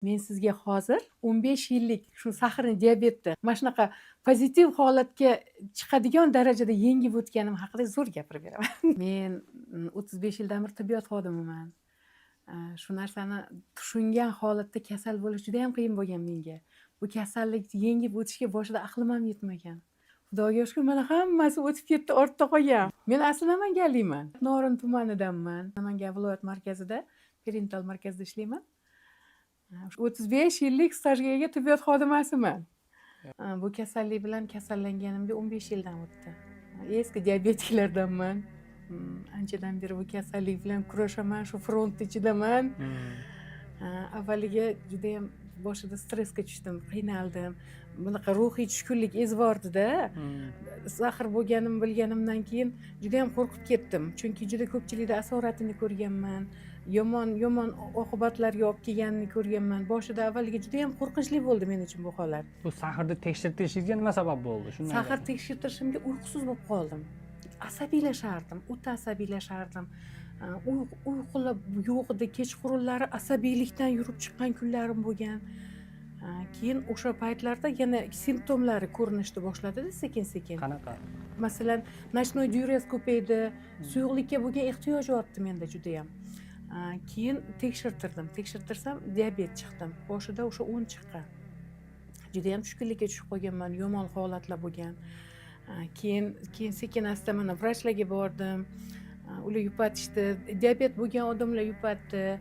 Men sizga hozir 15 yillik shu сахарный diabetni mana shunaqa pozitiv holatga chiqadigan darajada yengib o'tganim haqida zo'r gapirib beraman. Men 35 yildan beri tibbiyot xodimiman. Shu narsani tushungan holatda kasal bo'lish judayam qiyin bo'lgan menga. Bu kasallikni yengib o'tishga boshida aqlim ham yetmagan. Xudoga shukur, mana hammasi o'tib ketdi, ortda qolgan. Men asli namanganlikman. Norin tumanidanman. Namangan viloyat markazida perinatal markazda ishlayman. 35 yillik stajga ega tibbiyot xodimasiman. Bu kasallik bilan kasallanganimga 15 yildan o'tdi. Eski diabetiklardanman. Anchadan beri bu kasallik bilan kurashaman, shu frontni ichidaman. Avvaliga judayam boshida stressga tushdim, qiynaldim. Bunaqa ruhiy tushkunlik ezvordida. Сахар bo'lganimni bilganimdan keyin judayam qo'rqib ketdim. Chunki juda ko'pchilikda asoratini ko'rganman. Yomon yomon oqibatlarga olib kelganini ko'rganman. Boshida, avvaliga judayam qo'rqinchli bo'ldi men uchun bu holat. Bu сахар ni tekshirtirishingizga nima sabab bo'ldi? Shundan Сахар gaping. tekshirtirishimga uyqusiz bo'lib qoldim. Asabiylashardim, o'ta asabiylashardim. Uyqular yo'q edi, kechqurunlari asabiylikdan yurib chiqqan kunlarim bo'lgan. Keyin o'sha paytlarda yana simptomlari ko'rinishni boshladida sekin-sekin. Qanaqa? Masalan, ночной диурез ko'paydi, suyuqlikka bo'lgan ehtiyoj ortdi menda judayam. Keyin tekshirtirdim. Tekshirtirsam, diabet chiqdim. Boshida o'sha 10 chiqqan. Judayam tushkunlikka tushib qolganman, yomon holatlar bo'lgan. Keyin sekin asta mana vrachlarga bordim. Ular yupatishdi. Diabet bo'lgan odamlar yupatdi.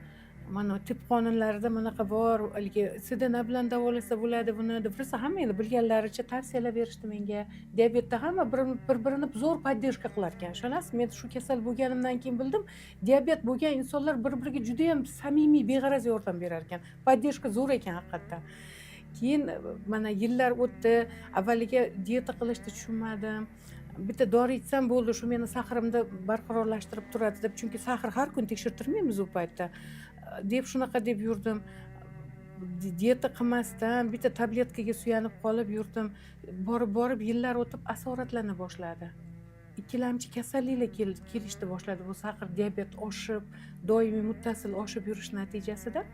Mana tib qonunlarida bunaqa bor, haligi СДНА bilan davolasa bo'ladi buni deb rosa hamma endi bilganlaricha tavsiyalar berishdi menga. Diabetda hamma bir-birini zo'r поддержка qilar ekan. Ishonasizmi, men shu kasal bo'lganimdan keyin bildim, diabet bo'lgan insonlar bir-biriga judayam samimiy, beg'araz yordam berar ekan. Поддержка zo'r ekan haqiqatdan. Keyin mana yillar o'tdi. Avvaliga dieta qilishni tushunmadim. Bitta dori ichsam bo'ldi, shu meni сахар imni barqarorlashtirib turadi deb, chunki сахар har kun tekshirtirmaymiz u paytda. Deb shunaqa deb yurdim. Dieta qilmasdan bitta tabletkaga suyanib qolib yurdim. Borib borib yillar o'tib asoratlana boshladi. Ikkilamchi kasalliklar kelishni boshladi. Bu сахар diabet oshib, doimiy muttasil oshib yurish natijasida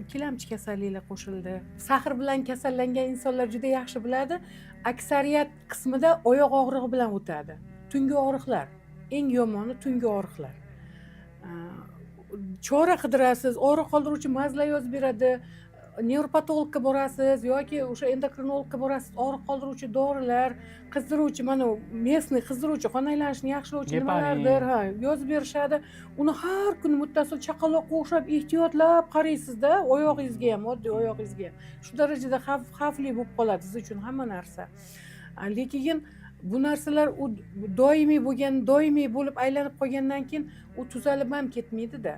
ikkilamchi kasalliklar qo'shildi. Сахар bilan kasallangan insonlar juda yaxshi biladi, aksariyat qismida oyoq og'rig'i bilan o'tadi. Tungi og'riqlar, eng yomoni tungi og'riqlar. Chora qidirasiz, og'riq qoldiruvchi мазь lar yozib beradi, nevropatologga borasiz yoki o'sha endokrinologga borasiz, og'riq qoldiruvchi dorilar, qizdiruvchi, mana местный qizdiruvchi, qon aylanishini yaxshilovchi Geparin. nimalardir, ha, yozib berishadi. Uni har kuni muttasil chaqaloqqa o'xshab ehtiyotlab qaraysizda, oyog'ingizga ham, oddiy oyog'ingizga ham. Shu darajada xavfli bo'lib qoladi siz uchun hamma narsa. Lekin bu narsalar u doimiy bo'lgan, doimiy bo'lib aylanib qolgandan keyin u tuzalib ham ketmaydida.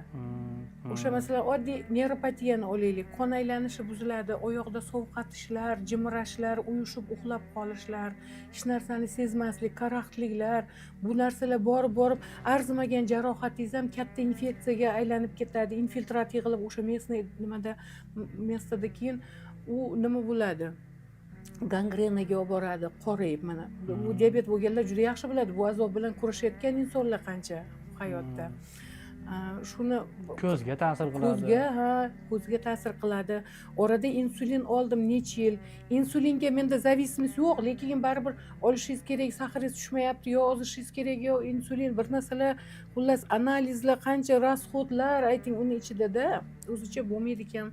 O'sha masalan, oddiy neyropatiyani olaylik, qon aylanishi buziladi, oyoqda sovqotishlar, jimirashlar, uyushib uxlab qolishlar, hech narsani sezmaslik, karaxtliklar, bu narsalar borib borib arzimagan jarohatingiz ham katta infeksiyaga aylanib ketadi, infiltrat yig'ilib o'sha местный nimada, место da keyin u nima bo'ladi, gangrenaga olib boradi, qorayib. Mana bu diabet bo'lganlar juda yaxshi biladi, bu azob bilan kurashayotgan insonlar qancha hayotda. Shuni Ko'zga ta'sir qiladi. Ko'zga, ha, ko'zga ta'sir qiladi. Orada insulin oldim necha yil. Insulinga menda зависимость yo'q, lekin baribir olishingiz kerak, сахар ingiz tushmayapti, yo ozishingiz kerak, yo insulin, bir narsalar, xullas, analizlar qancha, расход lar ayting uni ichidada, o'zicha bo'lmaydi ekan.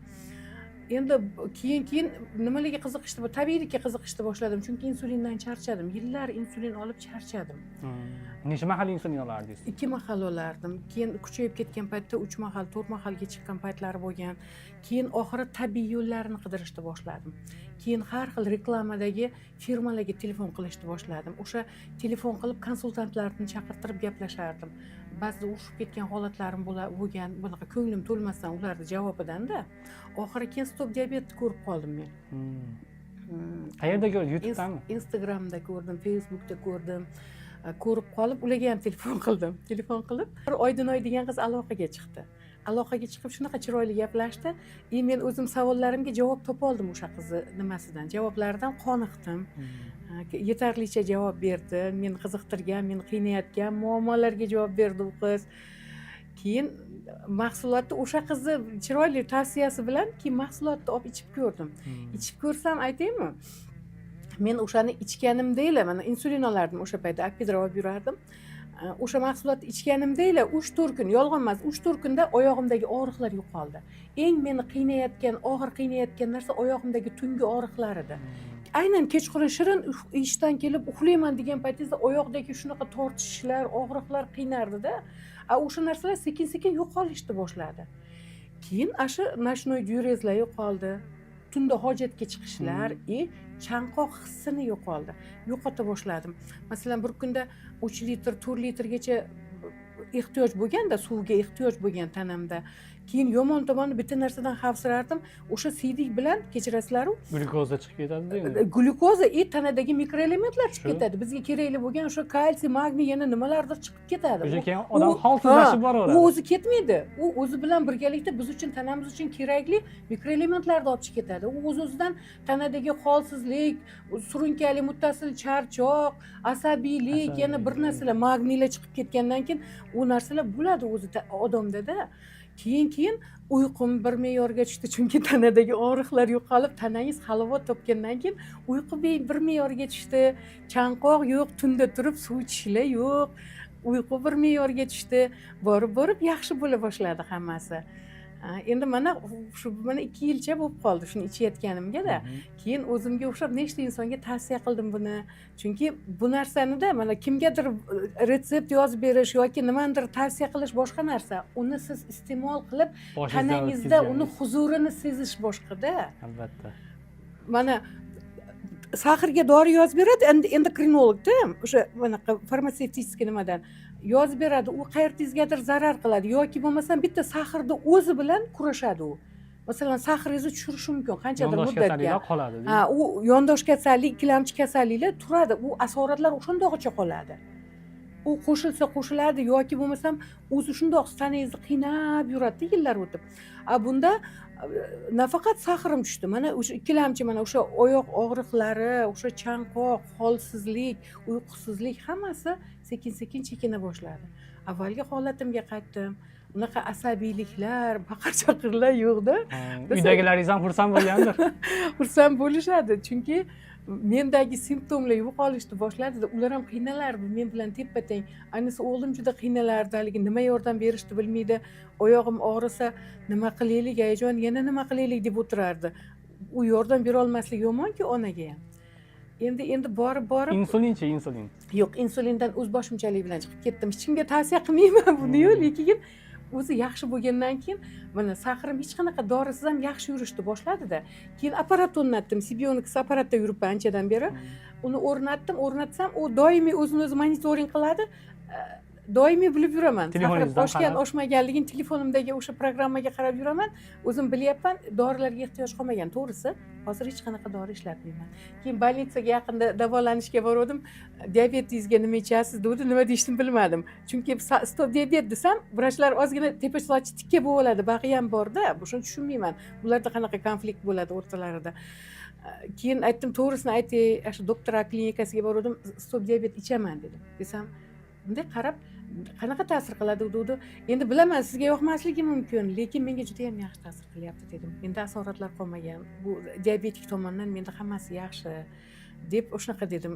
Endi keyin keyin nimalarga qiziqishni, tabiiylikka qiziqishni boshladim, chunki insulindan charchadim, yillar insulin olib charchadim. Necha mahal insulin olardingiz? Ikki mahal olardim, keyin kuchayib ketgan paytda uch mahal, to'rt mahalga chiqqan paytlari bo'lgan. Keyin oxiri tabiiy yo'llarini qidirishni boshladim. Keyin har xil reklamadagi firmalarga telefon qilishni boshladim. O'sha telefon qilib, konsultantlarni chaqirtirib gaplashardim. Ba'zida urushib ketgan holatlarim bo'lgan, bunaqa ko'nglim to'lmasdan ularni javobidanda. Oxiri keyin stop diabetni ko'rib qoldim men. Qayerda ko'rdingiz? YouTubedami? Instagramda ko'rdim, Facebookda ko'rdim. Ko'rib qolib, ularga ham telefon qildim. Telefon qilib, bir Oydinoy degan qiz aloqaga chiqdi. Aloqaga chiqib, shunaqa chiroyli gaplashdi и men o'zim savollarimga javob topoldim o'sha qizni nimasidan, javoblaridan qoniqdim. Yetarlicha javob berdi, meni qiziqtirgan, meni qiynayotgan muammolarga javob berdi u qiz. Keyin Mahsulotni o'sha qizni chiroyli tavsiyasi bilan keyin mahsulotni olib ichib ko'rdim. Ichib ko'rsam, aytaymi, men o'shani ichganimda, mana insulin olardim o'sha paytda, Apidra olib yurardim. O'sha mahsulotni ichganimda 3-4 kun, yolg'on emas, 3-4 kunda oyog'imdagi og'riqlar yo'qoldi. Eng meni qiynayotgan, og'ir qiynayotgan narsa oyog'imdagi tungi og'riqlar edi. Aynan kechqurun shirin ishdan kelib uxlayman degan paytingizda oyoqdagi shunaqa tortishishlar, og'riqlar qiynardida. A o'sha narsalar sekin sekin yo'qolishni boshladi. Keyin ana shu ночной диурез lar yo'qoldi, tunda hojatga chiqishlar и chanqoq hissini yo'qoldi, yo'qota boshladim. Masalan, bir kunda 3 litr, 4 litrgacha ehtiyoj bo'lganda, suvga ehtiyoj bo'lgan tanamda. Keyin yomon tomoni, bitta narsadan xavfsirardim: o'sha siydik bilan, kechirasizlaru, Glyukoza chiqib ketadi. Glyukoza и tanadagi mikroelementlar chiqib Shu. ketadi. Bizga kerakli bo'lgan o'sha kalsiy, magniy, yana nimalardir chiqib ketadi. O'sha keyin odam holsizlashib u boraveradi. o'zi ketmaydi, u o'zi bilan birgalikda biz uchun, tanamiz uchun kerakli mikroelementlarni olib chiqib ketadi. U o'z o'zidan tanadagi holsizlik, surunkali muttasil charchoq, asabiylik, yana bir Asabiylik. narsalar, magniylar chiqib ketgandan keyin u narsalar bo'ladi o'zi odamdada. Keyin uyqum bir me'yorga tushdi, chunki tanadagi og'riqlar yo'qolib, tanangiz halovat topgandan keyin uyqu bir me'yorga tushdi. Chanqoq yo'q, tunda turib suv ichishlar yo'q, uyqu bir me'yorga tushdi. Borib borib yaxshi bo'la boshladi hammasi. Ha, endi mana shu, mana 2 yilcha bo'lib qoldi shuni ichayotganimgada. Keyin o'zimga o'xshab nechta insonga tavsiya qildim buni, chunki bu narsanida mana kimgadir retsept yozib berish yoki nimanidir tavsiya qilish boshqa narsa, uni siz iste'mol qilib, Boshingizdan tanangizda o'tkazgan. uni huzurini sezish boshqada. Albatta. Mana сахар ga dori yozib beradi endi endokrinologda, o'sha bunaqa фармацевтический nimadan yozib beradi, u qayertingizgadir zarar qiladi yoki bo'lmasam bitta сахар ni o'zi bilan kurashadi u. Masalan, сахар ingizni tushirishi mumkin qanchadir Yondosh muddatga. kasalliklar qoladi. Ha, u yondosh kasallik, ikkilamchi kasalliklar turadi, u asoratlar o'shandog'icha qoladi. U qo'shilsa qo'shiladi yoki bo'lmasam o'zi shundoq tanangizni qiynab yuradida yillar o'tib. A bunda nafaqat сахар im tushdi, mana o'sha ikkilamchi, mana o'sha oyoq og'riqlari, o'sha chanqoq, holsizlik, uyqusizlik, hammasi sekin sekin chekina boshladi. Avvalgi holatimga qaytdim, unaqa asabiyliklar, baqir chaqirlar yo'qda. Ha, uydagilaringiz ham xursand bo'lgandir. Xursand bo'lishadi, chunki mendagi simptomlar yo'qolishni boshladida. Ular ham qiynalardi men bilan teppa teng, ayniqsa o'g'lim juda qiynalardi. Haligi nima yordam berishni bilmaydi. Oyog'im og'risa, "Nima qilaylik, ayajon, yana nima qilaylik?" deb o'tirardi. U yordam berolmaslik yomonku onaga ham. Endi borib borib Insulinchi, insulin? Yo'q, insulindan o'z boshimchalik bilan chiqib ketdim. Hech kimga tavsiya qilmayman buni-yu, lekin o'zi yaxshi bo'lgandan keyin mana сахар im hech qanaqa dorisiz ham yaxshi yurishni boshladida. Keyin apparat o'rnatdim, Simbionix apparatda yuribman anchadan beri. Uni o'rnatdim, o'rnatsam, u doimiy o'zini o'zi monitoring qiladi, doimiy bilib yuraman сахар im Telefoningizdan oshgan, qarab. oshmaganligini telefonimdagi o'sha programmaga qarab yuraman. O'zim bilyapman, dorilarga ehtiyoj qolmagan. To'g'risi, hozir hech qanaqa dori ishlatmayman. Keyin больница ga yaqinda davolanishga borgandim. "Diabetingizga nima ichasiz?" degandi. Nima deyishni bilmadim, chunki stop diabet desam, vrachlar ozgina tepa sochi tikka bo'lib oladi. Bag'i ham borda, shuni tushunmayman, bularda qanaqa konflikt bo'ladi o'rtalarida. Keyin aytdim, to'g'risini aytay, shu Doktor klinikasiga borgandim, stop diabet ichaman dedim. Desam, bunday qarab, "Qanaqa ta'sir qiladi?" degandi. "Endi bilaman, sizga yoqmasligi mumkin, lekin menga juda yam yaxshi ta'sir qilyapti", dedim. "Menda asoratlar qolmagan, bu diabetik tomondan menda hammasi yaxshi", deb shunaqa dedim.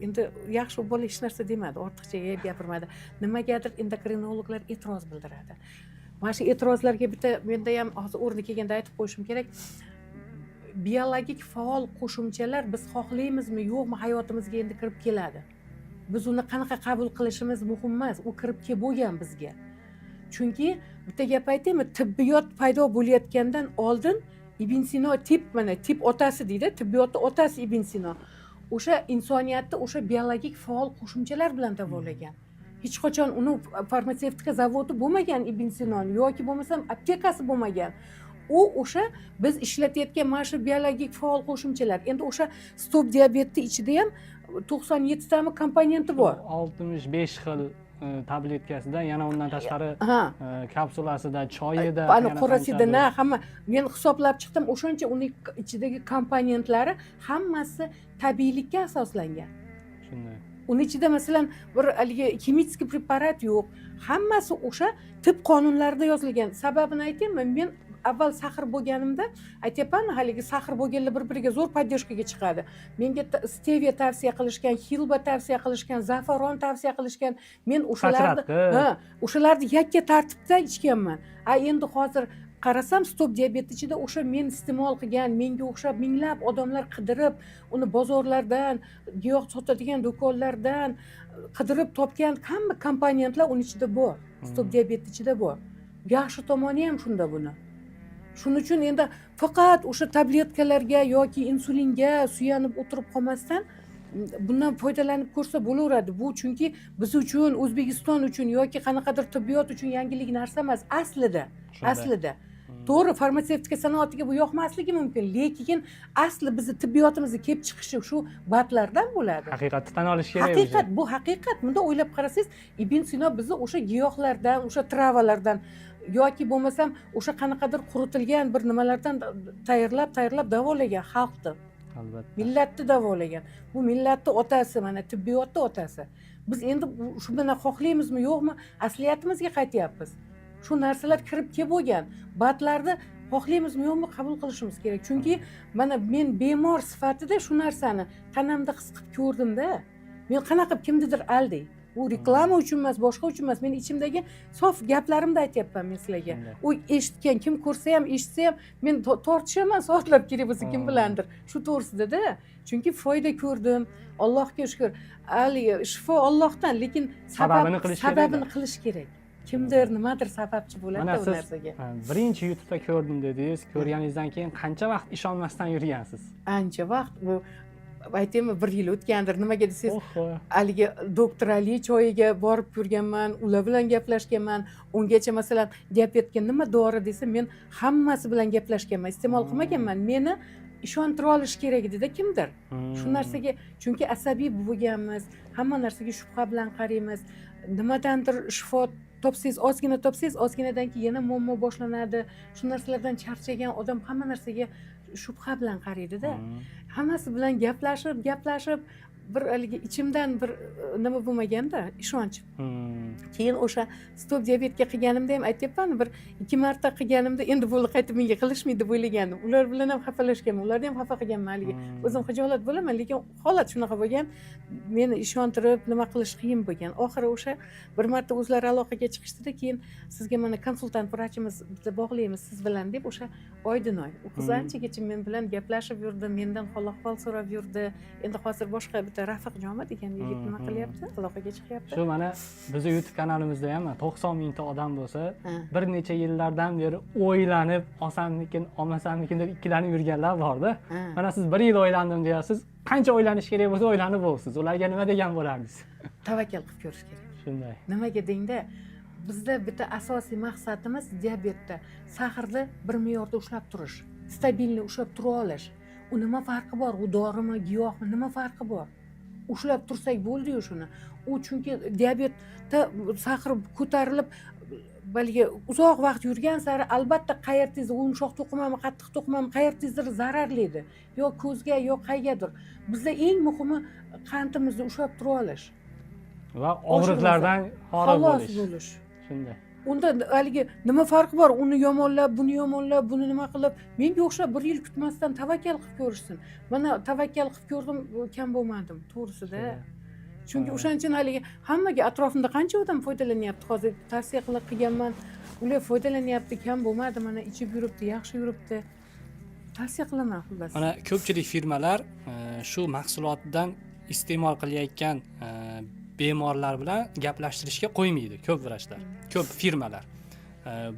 Endi yaxshi, u bola hech narsa demadi, ortiqcha gap gapirmadi. Nimagadir endokrinologlar e'tiroz bildiradi. Mana shu e'tirozlarga bitta menda ham hozir o'rni kelganda aytib qo'yishim kerak: biologik faol qo'shimchalar, biz xohlaymizmi yo'qmi, hayotimizga endi kirib keladi. Biz uni qanaqa qabul qilishimiz muhim emas, u kirib kelib bo'lgan bizga. Chunki bitta gap aytaymi, tibbiyot paydo bo'layotgandan oldin Ibn Sino, tib, mana tib otasi deydi, tibbiyotni otasi Ibn Sino o'sha insoniyatni o'sha biologik faol qo'shimchalar bilan davolagan. Hech qachon uni farmatsevtika zavodi bo'lmagan Ibn Sinoni yoki bo'lmasam aptekasi bo'lmagan. U o'sha biz ishlatayotgan mana shu biologik faol qo'shimchalar, endi o'sha stop diabetni ichida ham 97 tami komponenti bor. 65 xil tabletkasida, yana undan tashqari ha kapsulasida, choyida, ani yana qorasida, na qanchadir. Hamma, men hisoblab chiqdim, o'shancha uni ichidagi komponentlari hammasi tabiiylikka asoslangan. Shunday. Uni ichida, masalan, bir haligi химический preparat yo'q, hammasi o'sha tib qonunlarida yozilgan. Sababini aytaymi? Men avval сахар bo'lganimda, aytyapmanu, haligi сахар bo'lganlar bir biriga zo'r поддержка ga chiqadi. Menga steviya tavsiya qilishgan, xilba tavsiya qilishgan, zafaron tavsiya qilishgan. Men o'shalarni Sachratqi. Ha, o'shalarni yakka tartibda ichganman. A endi hozir qarasam, Stop diabet ichida o'sha men iste'mol qilgan, menga o'xshab minglab odamlar qidirib, uni bozorlardan, giyoh sotadigan do'konlardan qidirib topgan hamma komponentlar uni ichida bor, Stop diabet ichida bor. Yaxshi tomoni ham shunda buni. Shuning uchun endi faqat o'sha tabletkalarga yoki insulinga suyanib o'tirib qolmasdan, bundan foydalanib ko'rsa bo'laveradi. Bu chunki biz uchun, O'zbekiston uchun yoki qanaqadir tibbiyot uchun yangilik narsa emas aslida. Shunday. Aslida to'g'ri, farmatsevtika sanoatiga bu yoqmasligi mumkin, lekin asli bizni tibbiyotimizni kelib chiqishi shu БАД lardan bo'ladi. Haqiqatni tan olish kerak. Haqiqat, bu haqiqat. Bunda o'ylab qarasangiz, Ibn Sino bizni o'sha giyohlardan, o'sha трава lardan yoki bo'lmasam o'sha qanaqadir quritilgan bir nimalardan tayyorlab tayyorlab davolagan xalqni, millatni davolagan. Bu millatni otasi, mana, tibbiyotni otasi. Biz endi shu bilan, xohlaymizmi yo'qmi, asliyatimizga qaytyapmiz. Shu narsalar kirib kelib bo'lgan БАД larni, xohlaymizmi yo'qmi, qabul qilishimiz kerak, chunki mana men bemor sifatida shu narsani tanamda his qilib ko'rdimda. Men qanaqa qilib kimnidir alday? Bu reklama uchun emas, boshqa uchun emas, men ichimdagi sof gaplarimni aytyapman men sizlarga. U eshitgan kim ko'rsa ham, eshitsa ham, men tortishaman soatlab, kerak bo'lsa, kim bilandir shu to'g'risidada, chunki foyda ko'rdim, Allohga shukur. Haligi shifo Ollohdan, lekin Sababini qilish kerak-da. Sababini qilish kerak. Kimdir, nimadir sababchi Mana bo'ladi u siz narsaga. ha, birinchi YouTube'da ko'rdim dedingiz. Ko'rganingizdan keyin qancha vaqt ishonmasdan yurgansiz? Ancha vaqt. Bu, aytaymi, bir yil o'tgandir. Nimaga desangiz, Oho. haligi doktor Ali choyiga borib ko'rganman, ular bilan gaplashganman. Ungacha, masalan, diabetga nima dori desa, men hammasi bilan gaplashganman, iste'mol qilmaganman. Meni ishontira olish kerak edida kimdir shu narsaga, chunki asabiy bo'lganmiz, hamma narsaga shubha bilan qaraymiz. Nimadandir shifo topsangiz, ozgina topsangiz, ozginadan keyin yana muammo boshlanadi. Shu narsalardan charchagan odam hamma narsaga shubha bilan qaraydida. Hammasi bilan gaplashib gaplashib, bir haligi ichimdan bir nima bo'lmaganda, ishonch. Keyin o'sha Stop diabetga qilganimda ham, aytyapman, bir ikki marta qilganimda, endi bo'ldi, qaytib menga qilishmaydi deb o'ylagandim. Ular bilan ham xafalashganman, ularni ham xafa qilganman haligi. O'zim xijolat bo'laman, lekin holat shunaqa bo'lgan, meni ishontirib nima qilish qiyin bo'lgan. Oxiri o'sha bir marta o'zlari aloqaga chiqishdida, keyin sizga mana konsultant vrachimiz bitta bog'laymiz siz bilan deb, o'sha Oydinoy, u qiz anchagacha men bilan gaplashib yurdi, mendan hol ahvol so'rab yurdi. Endi hozir boshqa bitta Rafiq Joma degan yigit nima qilyapti, aloqaga chiqyapti. Shu mana bizni YouTube kanalimizda ham 90 mingta odam bo'lsa, bir necha yillardan beri o'ylanib, olsammikin, olmasammikin deb ikkilanib yurganlar borda. Mana siz bir yil o'ylandim deyapsiz. Qancha o'ylanish kerak bo'lsa, o'ylanib bo'libsiz. Ularga nima degan bo'lardingiz? Tavakkal qilib ko'rish kerak. Shunday. Nimaga dengda, bizda bitta asosiy maqsadimiz diabetda сахар ni bir me'yorda ushlab turish, стабильный ushlab tura olish. U nima farqi bor, u dorimi, giyohmi, nima farqi bor, ushlab tursak bo'ldiyu shuni. U chunki diabetda сахар ko'tarilib, haligi uzoq vaqt yurgan sari, albatta, qayerdangizdir, u yumshoq to'qimami, qattiq to'qimami, qayerdangizdir zararlaydi, yo ko'zga, yo qaygadir. Bizda eng muhimi qandimizni ushlab tura olish va og'riqlardan xoli xalos bo'lish. bo'lish. Shunday. Unda haligi nima farqi bor, uni yomonlab, buni yomonlab, buni nima qilib? Menga o'xshab bir yil kutmasdan tavakkal qilib ko'rishsin. Mana, tavakkal qilib ko'rdim, kam bo'lmadim to'g'risida, chunki o'shaning uchun haligi hammaga, atrofimda qancha odam foydalanyapti hozir, tavsiya qilib qilganman, ular foydalanyapti, kam bo'lmadi, mana, ichib yuribdi, yaxshi yuribdi. Tavsiya qilaman, xullas. Mana ko'pchilik firmalar shu mahsulotdan iste'mol qilayotgan bemorlar bilan gaplashtirishga qo'ymaydi ko'p vrachlar, ko'p firmalar.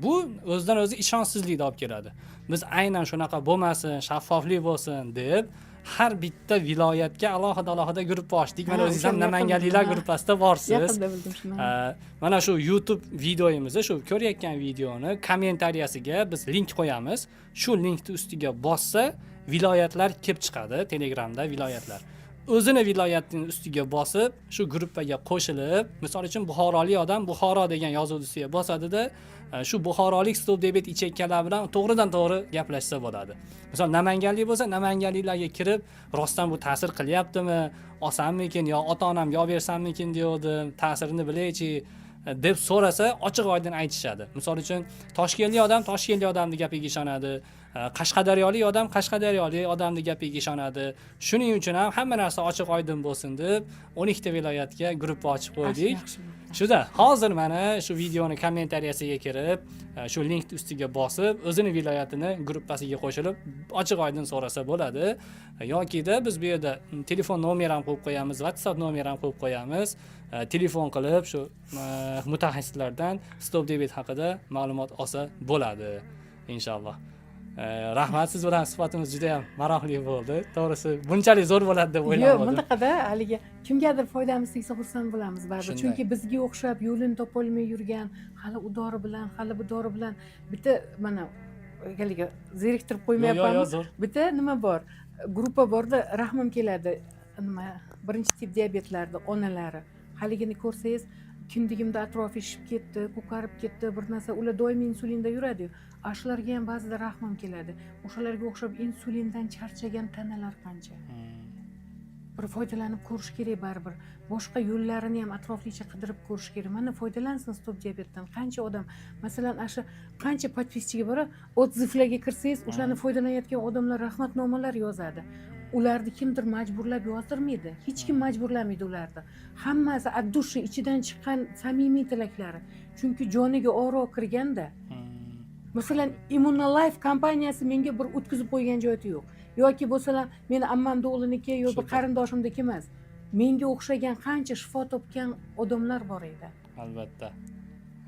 Bu o'zidan o'zi ishonchsizlikni olib keladi. Biz aynan shunaqa bo'lmasin, shaffoflik bo'lsin deb har bitta viloyatga alohida alohida gruppa ochdik. Mana, Ha, o'zingiz ham o'shani yaqin namanganliklar bildim, ha. gruppasida borsiz. Yaqinda bildim shuni. Mana shu YouTube videomizni, shu ko'rayotgan videoni kommentariyasiga biz link qo'yamiz. Shu linkni ustiga bossa, viloyatlar kelib chiqadi, Telegramda viloyatlar. O'zini viloyatining ustiga bosib, shu gruppaga qo'shilib, misol uchun, buxorolik odam Buxoro degan yozuvni ustiga bosadida, shu buxorolik Stop Diabet ichayotganlar bilan to'g'ridan to'g'ri gaplashsa bo'ladi. Misol, namanganlik bo'lsa, namanganliklarga kirib, rostdan bu ta'sir qilyaptimi, olsammikin yo ota onamga olib bersammikin deyavdim, ta'sirini bilaychi deb so'rasa, ochiq oydin aytishadi. Misol uchun, toshkentlik odam toshkentlik odamni gapiga ishonadi, qashqadaryolik odam qashqadaryolik odamni gapiga ishonadi. Shuning uchun ham hamma narsa ochiq oydin bo'lsin deb 12 ta viloyatga gruppa ochib qo'ydik. Yaxshi bo'pti. Shuda hozir mana shu videoni kommentariyasiga kirib, shu link ustiga bosib, o'zini viloyatini gruppasiga qo'shilib, ochiq oydin so'rasa bo'ladi. Yokida biz bu yerda telefon nomer ham qo'yib qo'yamiz, WhatsApp nomer ham qo'yib qo'yamiz. Telefon qilib shu mutaxassislardan Stop Diabet haqida ma'lumot olsa bo'ladi, inshaalloh. Rahmat, siz bilan suhbatimiz juda ham maroqli bo'ldi. To'g'risi, bunchalik zo'r bo'ladi deb Yo'q, o'ylamadim. Bunaqada haligi kimgadir foydamiz tegsa, xursand bo'lamiz baribir. Chunki bizga o'xshab yo'lini topolmay yurgan, hali u dori bilan, hali bu dori bilan, bitta mana haligi zeriktirib Yo'q, yo'q, qo'ymayapmanmi? Yo'q, zo'r. Bitta nima bor, gruppa borda, rahmim keladi, nima, birinchi tip diabetlarni onalari, haligini ko'rsangiz, kindigimda atrofi shishib ketdi, ko'karib ketdi, bir narsa, ular doimiy insulinda yuradiyu. A shularga ham ba'zida rahmim keladi. O'shalarga o'xshab insulindan charchagan tanalar qancha. Bir foydalanib ko'rish kerak baribir, boshqa yo'llarini ham atroflicha qidirib ko'rish kerak. Mana, foydalansin Stop Diabetdan qancha odam. Masalan, ana shu qancha подписчиги bor, отзыв larga kirsangiz, o'shani foydalanayotgan odamlar rahmatnomalar yozadi. Ularni kimdir majburlab yozdirmaydi, hech kim majburlamaydi ularni. Hammasi от души, ichidan chiqqan samimiy tilaklari, chunki joniga og'riq kirganda. Masalan, Immunolife kompaniyasi menga bir o'tkazib qo'ygan joyi yo'q yoki bo'lsalar meni ammamni o'g'liniki yo bir qarindoshimniki emas. Menga o'xshagan qancha shifo topgan odamlar bor edi. Albatta,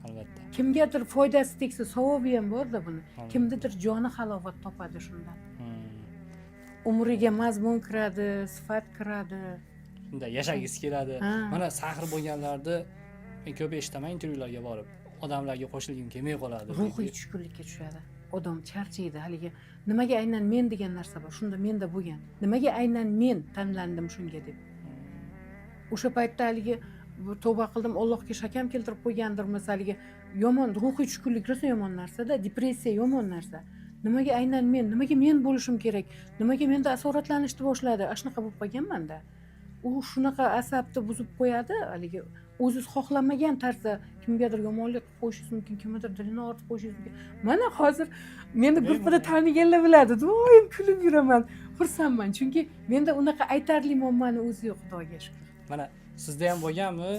albatta. Kimgadir foydasi tegsa, savobi ham borda buni. Kimnidir joni halovat topadi shundan, umriga mazmun kiradi, sifat kiradi. Shunday yashagisi keladi. Ha. Mana, сахар bo'lganlarni men ko'p eshitaman, intervyularga borib, odamlarga qo'shilgim kelmay qoladi Ruhiy deydi. tushkunlikka tushadi odam, charchaydi. Haligi nimaga aynan men degan narsa bor shunda. Menda bo'lgan, nimaga aynan men tanlandim shunga deb. O'sha paytda haligi bu tavba qildim, Allohga shakam keltirib qo'ygandirmiz. Haligi yomon ruhiy tushkunlik rosa yomon narsada, depressiya yomon narsa. Nimaga aynan men, nimaga men bo'lishim kerak, nimaga menda asoratlanishni boshladi, ana shunaqa bo'lib qolganmanda. U shunaqa asabni buzib qo'yadi, haligi o'zingiz xohlamagan tarzda kimgadir yomonlik qilib qo'yishingiz mumkin, kimnidir dilini og'ritib qo'yishingiz mumkin. Mana hozir meni gruppada taniganlar biladi, doim kulib yuraman, xursandman, chunki menda unaqa aytarli muammoni o'zi yo'q, Xudoga shukur. Mana, sizda ham bo'lganmi,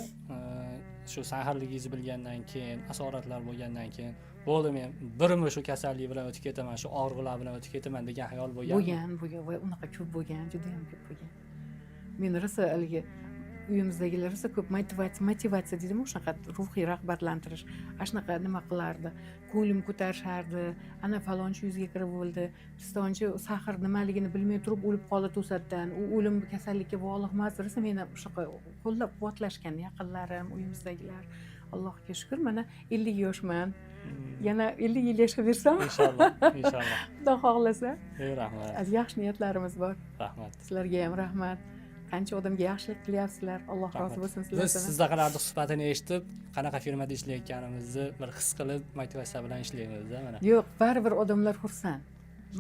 shu сахар ligingizni bilgandan keyin, asoratlar bo'lgandan keyin, bo'ldi, men bir umr shu kasallik bilan o'tib ketaman, shu og'riqlar bilan o'tib ketaman degan xayol bo'lganmi? Bo'lgan, bo'lgan. Voy, unaqa ko'p bo'lgan, judayam ko'p bo'lgan. Men rosa haligi uyimizdagilar rosa ko'p motivatsiya deydimi, shunaqa ruhiy rag'batlantirish, ana shunaqa nima qilardi, ko'nglim ko'tarishardi. Ana, falonchi yuzga kirib o'ldi, pistonchi сахар nimaligini bilmay turib o'lib qoldi to'satdan, u o'lim kasallikka bog'liq emas. Rosa meni shunaqa qo'llab quvvatlashgan yaqinlarim, uyimizdagilar. Allohga shukur, mana 50 yoshman. Yana 50 yil yashab bersam, Inshaalloh, inshaalloh. Xudo xohlasa. Ey, rahmat. Yaxshi niyatlarimiz bor. Rahmat. Sizlarga ham rahmat, qancha odamga yaxshilik qilyapsizlar, Alloh rozi Rahmat. bo'lsin Biz sizlardan. sizdaqalarni suhbatini eshitib, qanaqa firmada ishlayotganimizni bir his qilib, motivatsiya bilan ishlaymizda mana. Yo'q, baribir odamlar xursand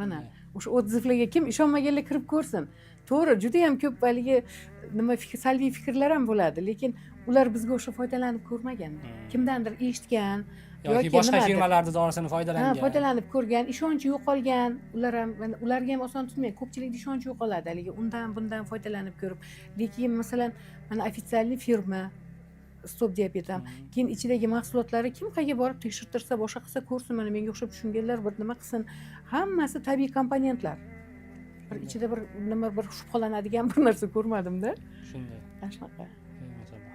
mana. Shunday. O'sha отзыв larga kim ishonmaganlar kirib ko'rsin. To'g'ri, judayam ko'p haligi nima fikr, salbiy fikrlar ham bo'ladi, lekin ular bizga o'sha foydalanib ko'rmagan, kimdandir eshitgan yoki yoki boshqa nimadir. firmalarni dorisini foydalangan. Foydalanib ko'rgan, ishonchi yo'qolgan. Ular ham mana, ularga ham oson tutmaydi, ko'pchilikda ishonch yo'qoladi haligi undan bundan foydalanib ko'rib. Lekin masalan, mana, официальный firma Stop Diabet ham, keyin ichidagi mahsulotlari, kim qayerga borib tekshirtirsa, boshqa qilsa, ko'rsin. Mana, menga o'xshab tushunganlar bir nima qilsin, hammasi tabiiy komponentlar. Bir ichida bir nima, bir shubhalanadigan bir narsa ko'rmadimda. Shunday. Ana shunaqa. Ey, maşalloh.